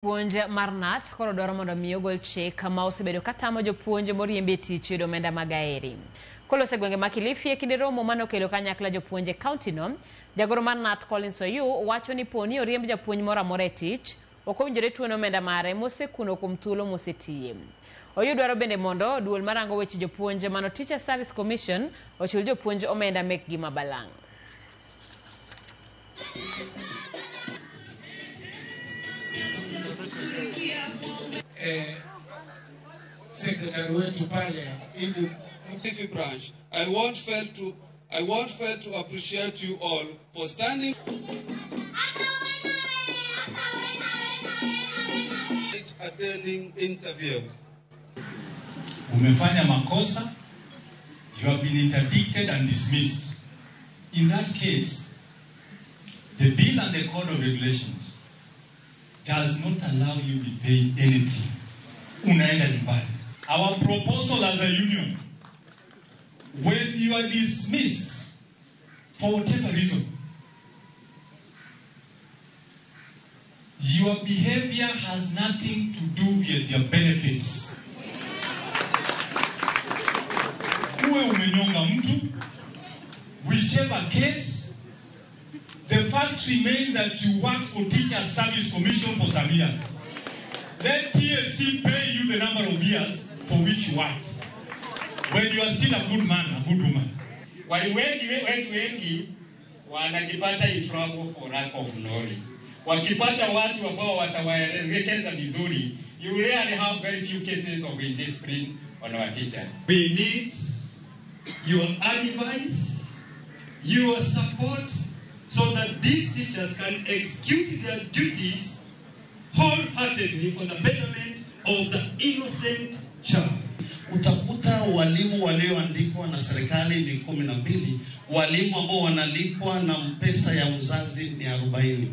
Puonj mar KNUT koro dwaro mondo mi ogol chik ma osebedo katamo jopuonj moriemb e tich yudo omenda mag aeri. Koloso e gwenge ma Kilifi e kinde romo manokelo kanyakla jopuonj e kaunti no, jagoro mar KNUT Collins Oyuu wacho ni poni oriemb japuonj moro amora e tich, ok owinjore tuone omenda mare mosekuno kuom thuolo mosetiye. Oyuu dwaro bende mondo duol marango weche jopuonj mano Teacher Service Commission ochul jopuonj omenda mekgi ma balang'. Secretary wetu pale ili Kilifi branch, I won't fail to appreciate you all for standing attending interviews. Umefanya makosa, you have been interdicted and dismissed. In that case, the bill and the code of regulations does not allow you to pay anything. Unaenda nyumbani. Our proposal as a union, when you are dismissed for whatever reason, your behavior has nothing to do with your benefits. Uwe umenyonga mtu, whichever case, the fact remains that you worked for Teacher Service Commission for some years. Let TSC pay you the number of years for which you worked. When you are still a good man, a good woman. Walimu wetu wengi wanajipata in trouble for lack of knowledge. Wakipata watu ambao watawaelekeza vizuri, you rarely have very few cases of indiscipline on our teachers. We need your advice, your support, so that these teachers can execute their duties wholeheartedly for the betterment of the innocent child. Utakuta walimu walioandikwa na serikali ni 12, walimu ambao wanalipwa na pesa ya mzazi ni 40.